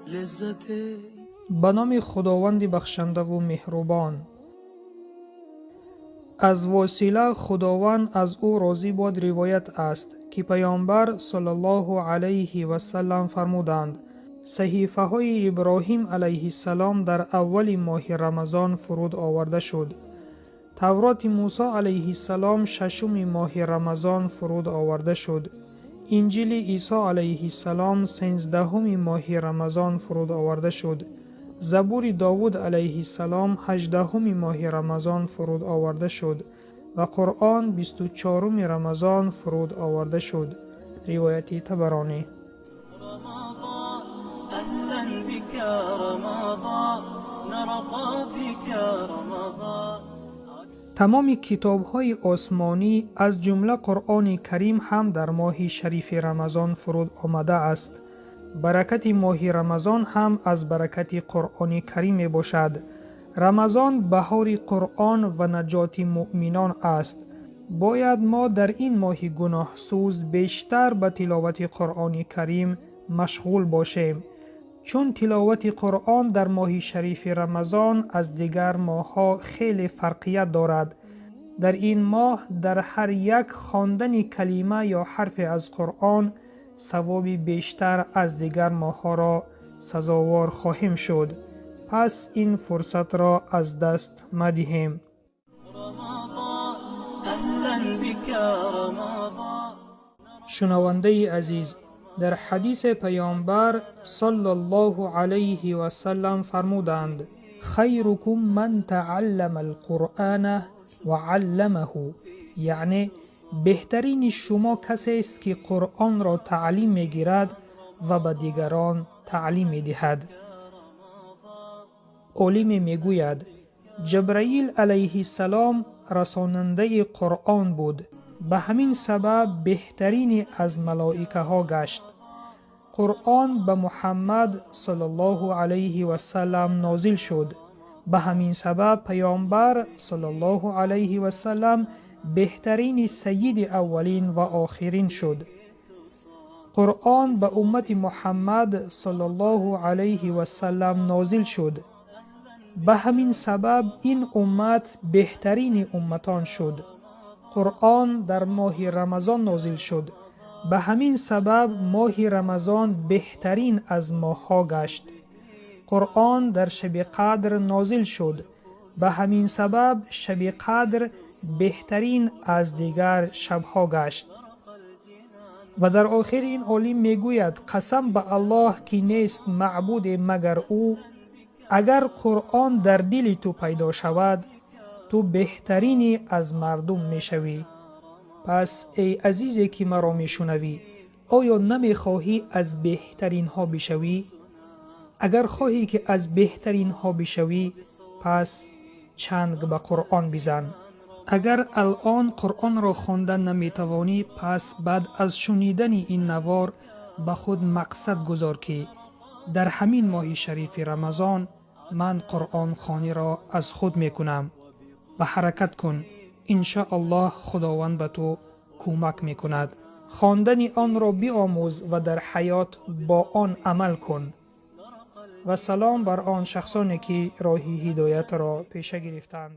لذت. Ба номи Худованди бахшандаву меҳрубон. Аз Восила, Худованд аз ӯ розӣ бод, ривоят аст, ки Паёмбар саллаллоҳу алайҳи васалам фармуданд: «Саҳифаҳои Иброҳим алайҳиссалом дар аввали моҳи Рамазон фуруд оварда шуд, Тавроти Мусо алайҳиссалом шашуми моҳи Рамазон фуруд оварда шуд, Инҷили Исо алайҳиссалом 13-уми моҳи Рамазон фуруд оварда шуд, Забури Довуд алайҳиссалом 18-уми моҳи Рамазон фуруд оварда шуд ва Қуръон 24-уми Рамазон фуруд оварда шуд». Ривояти Табаронӣ. رمضان أهلا بك رمضان، نرقى بك رمضان. Тамоми китобҳои осмонӣ, аз ҷумла Қуръони Карим ҳам дар моҳи шарифи Рамазон фуруд омадааст. Баракати моҳи Рамазон ҳам аз баракати Қуръони Карим мебошад. Рамазон баҳори Қуръон ва наҷоти муъминон аст. Бояд мо дар ин моҳи гуноҳсӯз бештар ба тиловати Қуръони Карим машғул бошем, чун тиловати Қуръон дар моҳи шарифи Рамазон аз дигар моҳҳо хеле фарқият дорад. Дар ин моҳ дар ҳар як хондани калима ё ҳарфе аз Қуръон савоби бештар аз дигар моҳҳоро сазовор хоҳем шуд. Пас ин фурсатро аз даст мадиҳем. رمضان أهلا بك رمضان. Шунавандаи азиз, дар ҳадисе Паёмбар саллаллоҳу алайҳи васалам фармуданд: «Хайрукум ман тааллама алқуръана ва алламаҳу», яъне беҳтарини шумо касест, ки Қуръонро таълим мегирад ва ба дигарон таълим медиҳад. Олиме мегӯяд: «Ҷабраил алайҳиссалом расонандаи Қуръон буд, ба ҳамин сабаб беҳтарини аз малоикаҳо гашт. Қуръон ба Муҳаммад саллаллоҳу алайҳи васалам нозил шуд, ба ҳамин сабаб Паёмбар саллаллоҳу алайҳи васалам беҳтарини сайиди аввалин ва охирин шуд. Қуръон ба уммати Муҳаммад саллаллоҳу алайҳи васалам нозил шуд, ба ҳамин сабаб ин уммат беҳтарини умматон шуд. Қуръон дар моҳи Рамазон нозил шуд, ба ҳамин сабаб моҳи Рамазон беҳтарин аз моҳҳо гашт. Қуръон дар шаби Қадр нозил шуд, ба ҳамин сабаб шаби Қадр беҳтарин аз дигар шабҳо гашт». Ва дар охир ин олим мегӯяд: «Қасам ба Аллоҳ, ки нест маъбуде магар ӯ, агар Қуръон дар дили ту пайдо шавад, ту беҳтарини аз мардум мешавӣ». Пас эй азизе, ки маро мешунавӣ, оё намехоҳӣ аз беҳтаринҳо бишавӣ? Агар хоҳӣ, ки аз беҳтаринҳо бишавӣ, пас чанг ба Қуръон бизан. Агар алъон Қуръонро хонда наметавонӣ, пас баъд аз шунидани ин навор ба худ мақсад гузор, ки дар ҳамин моҳи шарифи Рамазон ман қуръонхониро аз худ мекунам, ва ҳаракат кун. Иншоаллоҳ, Худованд ба ту кӯмак мекунад. Хондани онро биомӯз ва дар ҳаёт бо он амал кун. Ва салом бар он шахсоне, ки роҳи ҳидоятро пеша гирифтанд.